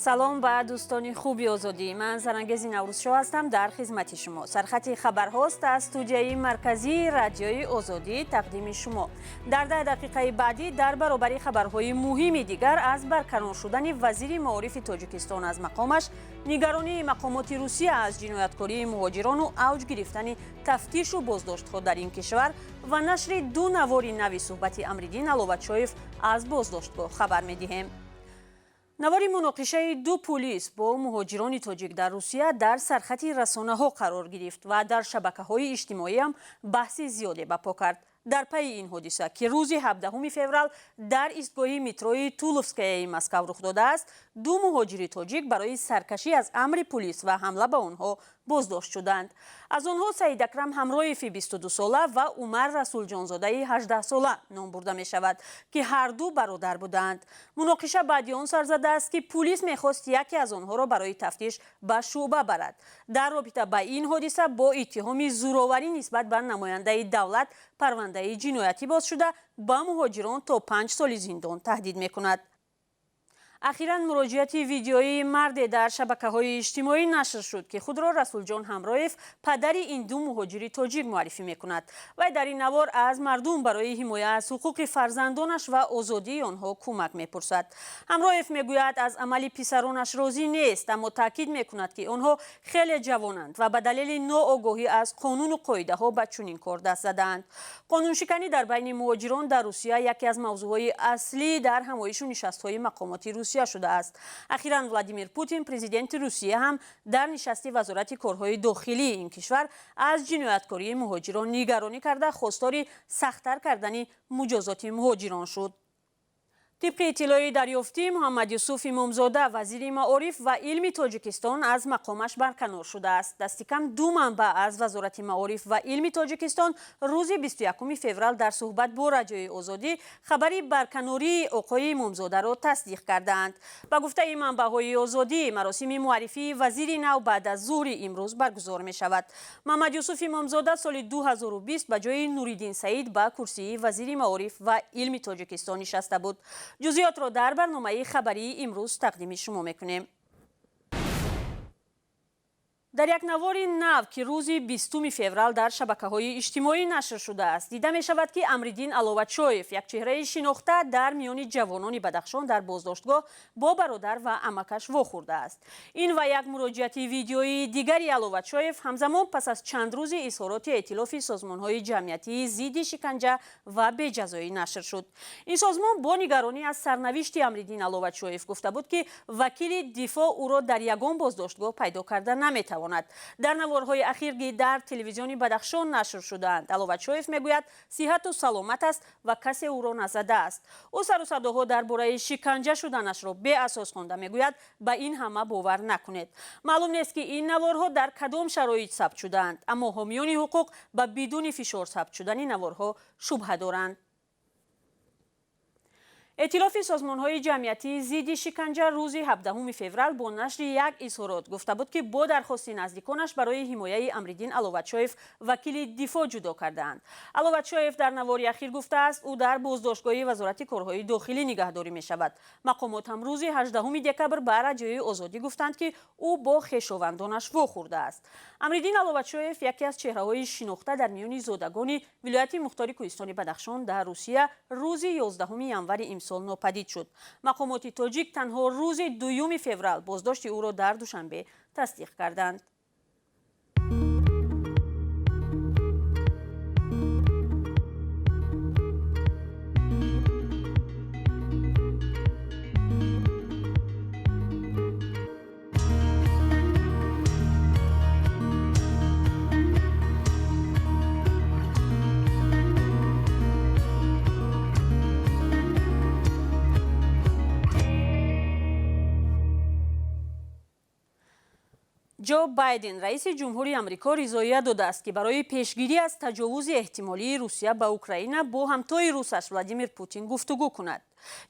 Салом ба дӯстони хуби Озодӣ. Ман Зарангези Наврӯзшоҳ ҳастам, дар хизмати шумо. Сархати хабарҳост аз студияи марказии Радиои Озодӣ тақдими шумо. Дар 10 дақиқаи баъдӣ дар баробари хабарҳои муҳими дигар аз барканор шудани вазири маорифи Тоҷикистон аз мақомаш, нигаронии мақомоти Русия аз ҷинояткории муҳоҷирону авҷ гирифтани тафтишу боздоштҳо дар ин кишвар ва нашри ду навори нави суҳбати Амриддин Аловатшоев аз боздоштгоҳ хабар медиҳем. Навори муноқишаи ду пулис бо муҳоҷирони тоҷик дар Русия дар сархати расонаҳо қарор гирифт ва дар шабакаҳои иҷтимоиам баҳси зиёде ба по кард. Дар пайи ин ҳодиса, ки рӯзи 17 феврал дар истгоҳи метрои Туловскаяи Москав рух додааст, ду муҳоҷири тоҷик барои саркашӣ аз амри пулис ва ҳамла ба онҳо боздошт шуданд. Аз онҳо Саидакрам Ҳамроеви 22сола ва Умар Расулҷонзодаи 18сола ном бурда мешавад, ки ҳарду бародар буданд. Муноқиша баъди он сар задааст, ки пулис мехост яке аз онҳоро барои тафтиш ба шӯъба барад. Дар робита ба ин ҳодиса бо иттиҳоми зӯроварӣ нисбат ба намояндаи давлат парвандаи ҷиноятӣ боз шуда, ба муҳоҷирон то 5 соли зиндон таҳдид мекунад. Ахиран муроҷиати видеоии марде дар шабакаҳои иҷтимоӣ нашр шуд, ки худро Расулҷон Ҳамроев, падари ин ду муҳоҷири тоҷик муаррифӣ мекунад. Вай дар ин навор аз мардум барои ҳимоя аз ҳуқуқи фарзандонаш ва озодии онҳо кӯмак мепурсад. Ҳамроев мегӯяд, аз амали писаронаш розӣ нест, аммо таъкид мекунад, ки онҳо хеле ҷавонанд ва ба далели ноогоҳӣ аз қонуну қоидаҳо ба чунин кор даст задаанд. Қонуншиканӣ дар байни муҳоҷирон дар Русия яке аз мавзӯъҳои аслӣ дар ҳамоишу нишастҳои мақомоти Русия шудааст. Ахиран Владимир Путин, президенти Русия, ҳам дар нишасти Вазорати корҳои дохилии ин кишвар аз ҷинояткории муҳоҷирон нигаронӣ карда, хостори сахттар кардани муҷозоти муҳоҷирон шуд. Тибқи иттилои дарёфтӣ, Муҳаммадюсуф Имомзода, вазири маориф ва илми Тоҷикистон, аз мақомаш барканор шудааст. Дастикам ду манбаъ аз Вазорати маориф ва илми Тоҷикистон рӯзи 21 феврал дар суҳбат бо Радиои Озодӣ хабари барканории оқои Имомзодаро тасдиқ кардаанд. Ба гуфтаи манбаъҳои Озодӣ, маросими муаррифии вазири нав баъд аз зуҳри имрӯз баргузор мешавад. Муҳаммадюсуф Имомзода соли 2020 ба ҷои Нуриддин Саид ба курсии вазири маориф ва илми Тоҷикистон нишаста буд. Ҷузъиётро дар барномаи хабарии имрӯз тақдими шумо мекунем. Дар як навори нав, ки рӯзи 20 феврал дар шабакаҳои иҷтимоӣ нашр шудааст, дида мешавад, ки Амриддин Аловатшоев, як чеҳраи шинохта дар миёни ҷавонони Бадахшон, дар боздоштгоҳ бо бародар ва амакаш вохӯрдааст. Ин ва як муроҷиати видеоии дигари Аловатшоев ҳамзамон пас аз чанд рӯзи изҳороти Эътилофи созмонҳои ҷамъиятии зидди шиканҷа ва беҷазоӣ нашр шуд. Ин созмон бо нигаронӣ аз сарнавишти Амриддин Аловатшоев гуфта буд, ки вакили дифоъ ӯро дар ягон боздоштгоҳ пайдо карда наметавонад. Дар наворҳои ахир, ки дар телевизиони Бадахшон нашр шудаанд, Аловатшоев мегӯяд, сиҳату саломат аст ва касе ӯро назадааст. Ӯ сару садоҳо дар бораи шиканҷа шуданашро беасос хонда, мегӯяд, ба ин ҳама бовар накунед. Маълум нест, ки ин наворҳо дар кадом шароит сабт шудаанд, аммо ҳомиёни ҳуқуқ ба бидуни фишор сабт шудани наворҳо шубҳа доранд. Эътилофи созмонҳои ҷамъиятии зидди шиканҷа рӯзи 17 феврал бо нашри як изҳорот гуфта буд, ки бо дархости наздиконаш барои ҳимояи Амриддин Аловатшоев вакили дифоъ ҷудо кардаанд. Аловатшоев дар навори ахир гуфтааст, ӯ дар боздоштгоҳи Вазорати корҳои дохилӣ нигаҳдорӣ мешавад. Мақомот ҳам рӯзи 18 декабр ба Радиои Озодӣ гуфтанд, ки ӯ бо хешовандонаш вохӯрдааст. Амриддин Аловатшоев, яке аз чеҳраҳои шинохта дар миёни зодагони вилояти мухтори кӯҳистони Бадахшон дар Русия, рӯзи 11 январи имсол нопадид шуд. Мақомоти тоҷик танҳо рӯзи 2 феврал боздошти ӯро дар Душанбе тасдиқ карданд. Ҷо Байден, раиси ҷумҳури Амрико, ризоят додааст, ки барои пешгирӣ аз таҷовузи эҳтимолии Русия ба Украина бо ҳамтои русаш Владимир Путин гуфтугӯ кунад.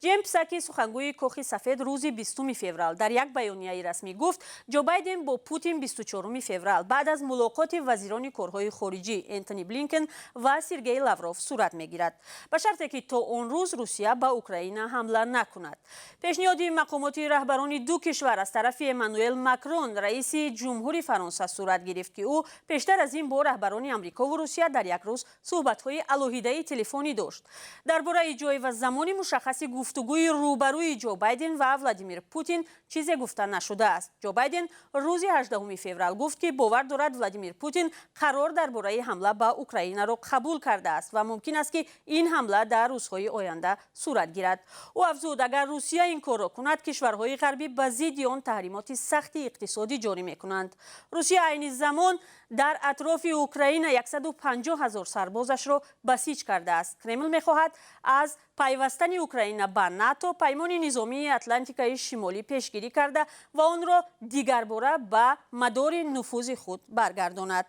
Ҷен Псаки, сухангӯи Кохи Сафед, рӯзи 20 феврал дар як баёнияи расмӣ гуфт, Ҷо Байден бо Путин 24 феврал баъд аз мулоқоти вазирони корҳои хориҷӣ Энтони Блинкен ва Сергей Лавров сурат мегирад, ба шарте ки то он рӯз Русия ба Украина ҳамла накунад. Пешниҳоди мақомоти раҳбарони ду кишвар аз тарафи Эммануэл Макрон, раиси ҷумҳури Фаронса, сурат гирифт, ки ӯ пештар аз ин бо раҳбарони Амрикову Русия дар як рӯз суҳбатҳои алоҳидаи телефонӣ дошт. Дар бораи ҷой ва замони мушаххаси гуфтугӯи рӯбарӯи Ҷо Байден ва Владимир Путин чизе гуфта нашудааст. Ҷо Байден рӯзи 18 феврал гуфт, ки бовар дорад, Владимир Путин қарор дар бораи ҳамла ба Украинаро қабул кардааст ва мумкин аст, ки ин ҳамла дар рӯзҳои оянда сурат гирад. Ӯ афзуд, агар Русия ин корро кунад, кишварҳои ғарбӣ ба зидди он таҳримоти сахти иқтисодӣ ҷорӣ мекунанд. Русия айни замон дар атрофи Украина 150 ҳазор сарбозашро басиҷ кардааст. Кремл мехоҳад аз пайвастани Украина ба НАТО, паймони низомии Атлантикаи Шимолӣ, пешгирӣ карда ва онро дигарбора ба мадори нуфузи худ баргардонад.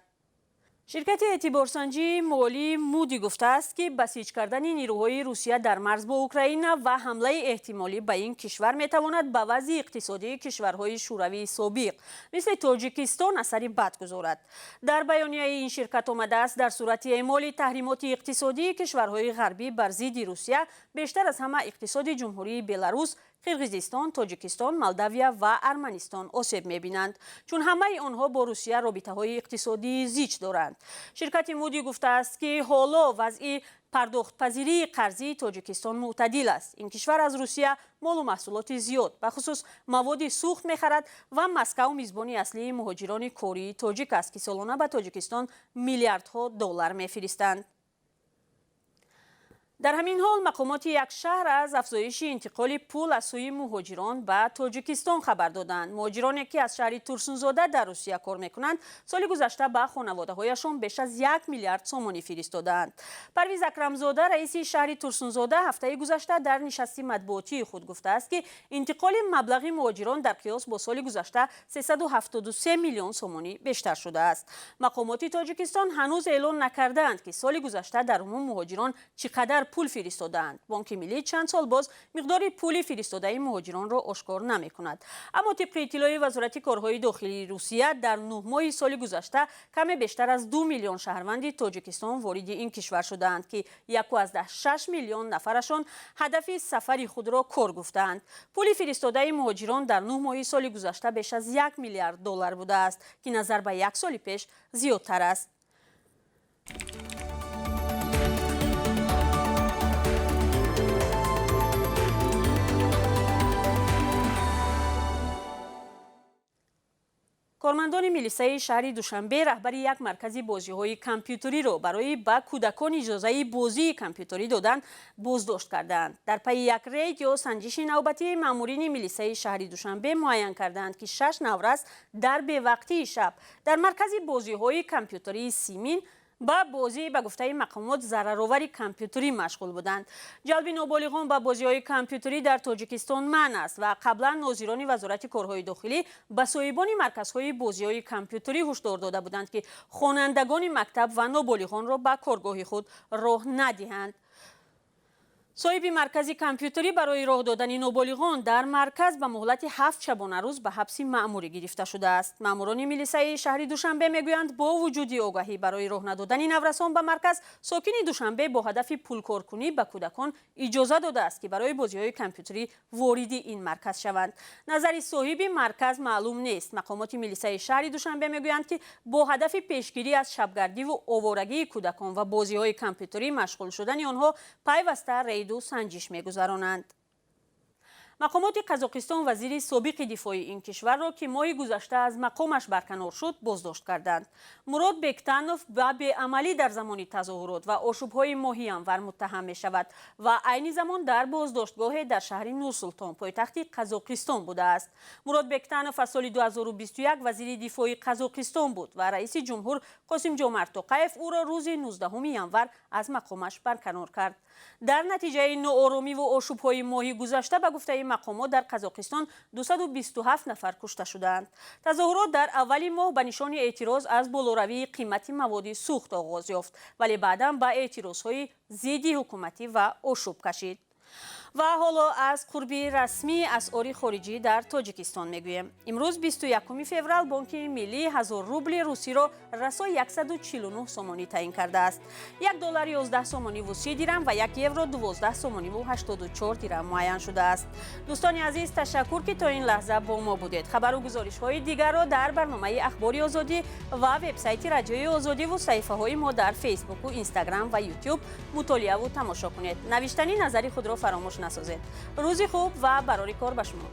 Ширкати эътиборсанҷии молии Муди гуфтааст, ки басиҷ кардани нирӯҳои Русия дар марз бо Украина ва ҳамлаи эҳтимолӣ ба ин кишвар метавонад ба вазъи иқтисодии кишварҳои шӯравии собиқ, мисли Тоҷикистон, асари бад гузорад. Дар баёнияи ин ширкат омадааст, дар сурати эъмоли таҳримоти иқтисодии кишварҳои ғарбӣ бар зидди Русия, бештар аз ҳама иқтисоди Ҷумҳурии Беларус, Қирғизистон, Тоҷикистон, Молдавия ва Арманистон осеб мебинанд, чун ҳамаи онҳо бо Русия робитаҳои иқтисодии зич доранд. Ширкати Муди гуфтааст, ки ҳоло вазъи пардохтпазирии қарзии Тоҷикистон мӯътадил аст. Ин кишвар аз Русия молу маҳсулоти зиёд, бахусус маводи сӯхт, мехарад ва Москав мизбони аслии муҳоҷирони кории тоҷик аст, ки солона ба Тоҷикистон миллиардҳо доллар мефиристанд. Дар ҳамин ҳол, мақомоти як шаҳр аз афзоиши интиқоли пул аз сӯи муҳоҷирон ба Тоҷикистон хабар доданд. Муҳоҷироне, ки аз шаҳри Турсунзода дар Русия кор мекунанд, соли гузашта ба хонаводаҳояшон беш аз 1 миллиард сомонӣ фиристодаанд. Парвиз Акрамзода, раиси шаҳри Турсунзода, ҳафтаи гузашта дар нишасти матбуотии худ гуфтааст, ки интиқоли маблағи муҳоҷирон дар қиёс бо соли гузашта 373 миллион сомонӣ бештар шудааст. Мақомоти Тоҷикистон ҳанӯз эълон накардаанд, ки соли гузашта дар умум муҳоҷирон чӣ қадар пул фиристодаанд. Бонки Миллӣ чанд сол боз миқдори пули фиристодаи муҳоҷиронро ошкор намекунад. Аммо тибқи иттилои Вазорати корҳои дохилии Русия, дар 9 моҳи соли гузашта каме бештар аз 2 миллион шаҳрванди Тоҷикистон вориди ин кишвар шудаанд, ки 1,6 миллион нафарашон ҳадафи сафари худро кор гуфтаанд. Пули фиристодаи муҳоҷирон дар 9 моҳи соли гузашта беш аз 1 миллиард доллар будааст, ки назар ба як соли пеш зиёдтар аст. Кормандони милисаи шаҳри Душанбе раҳбари як маркази бозиҳои компютериро барои ба кӯдакон иҷозаи бозии компютерӣ додан боздошт кардаанд. Дар пайи як рейд ё санҷиши навбатӣ маъмурини милисаи шаҳри Душанбе муайян кардаанд, ки шаш наврас дар бевақтии шаб дар маркази бозиҳои компютерии Симин ба бозӣ, ба гуфтаи мақомот, зараровари компютерӣ машғул буданд. Ҷалби ноболиғон ба бозиҳои компютерӣ дар Тоҷикистон манъ аст ва қаблан нозирони Вазорати корҳои дохилӣ ба соҳибони марказҳои бозиҳои компютерӣ ҳушдор дода буданд, ки хонандагони мактаб ва ноболиғонро ба коргоҳи худ роҳ надиҳанд. Соҳиби маркази компютерӣ барои роҳ додани ноболиғон дар марказ ба муҳлати 7 шабонарӯз ба ҳабси маъмурӣ гирифта шудааст. Маъмурони милисаи шаҳри Душанбе мегӯянд, бо вуҷуди огаҳӣ барои роҳ надодани наврасон ба марказ, сокини Душанбе бо ҳадафи пулкоркунӣ ба кӯдакон иҷоза додааст, ки барои бозиҳои компютерӣ вориди ин марказ шаванд. Назари соҳиби марказ маълум нест. Мақомоти милисаи шаҳри Душанбе мегӯянд, ки бо ҳадафи пешгирӣ аз шабгардиву овораги кӯдакон ва бозиҳои компютерӣ машғул шудани онҳо пайваста рейду санҷиш мегузаронанд. Мақомоти Қазоқистон вазири собиқи дифои ин кишварро, ки моҳи гузашта аз мақомаш барканор шуд, боздошт карданд. Мурод Бектанов ба беамалӣ дар замони тазоҳурот ва ошӯбҳои моҳи январ муттаҳам мешавад ва айни замон дар боздоштгоҳе дар шаҳри Нурсултон, пойтахти Қазоқистон, будааст. Мурод Бектанов аз соли 2021 вазири дифои Қазоқистон буд ва раиси ҷумҳур Қосимҷомарт Тоқаев ӯро рӯзи 19 январ аз мақомаш барканор кард. Дар натиҷаи нооромиву ошӯбҳои моҳи гузашта, ба гуфтаи мақомот, дар Қазоқистон 227 нафар кушта шудаанд. Тазоҳурот дар аввали моҳ ба нишони эътироз аз болоравии қимати маводи сӯхт оғоз ёфт, вале баъдан ба эътирозҳои зидди ҳукуматӣ ва ошӯб кашид. Ва ҳоло аз қурби расмии асъори хориҷӣ дар Тоҷикистон мегӯем. Имрӯз, 21 феврал, Бонки Миллӣ 1000 рубли русиро расо 149 сомонӣ таъин кардааст. 1 доллар 11 сомониву 30 дирам ва 1 евро 12 сомониву 84 дирам муайян шудааст. Дӯстони азиз, ташаккур, ки то ин лаҳза бо мо будед. Хабару гузоришҳои дигарро дар барномаи Ахбори Озодӣ ва вебсайти Радиои Озодиву саҳифаҳои мо дар Фейсбуку, Инстаграм ва Ютюб мутолиаву тамошо кунед. Навиштани назари худро фаромӯш насозед. Рӯзи хуб ва барори кор ба шумо.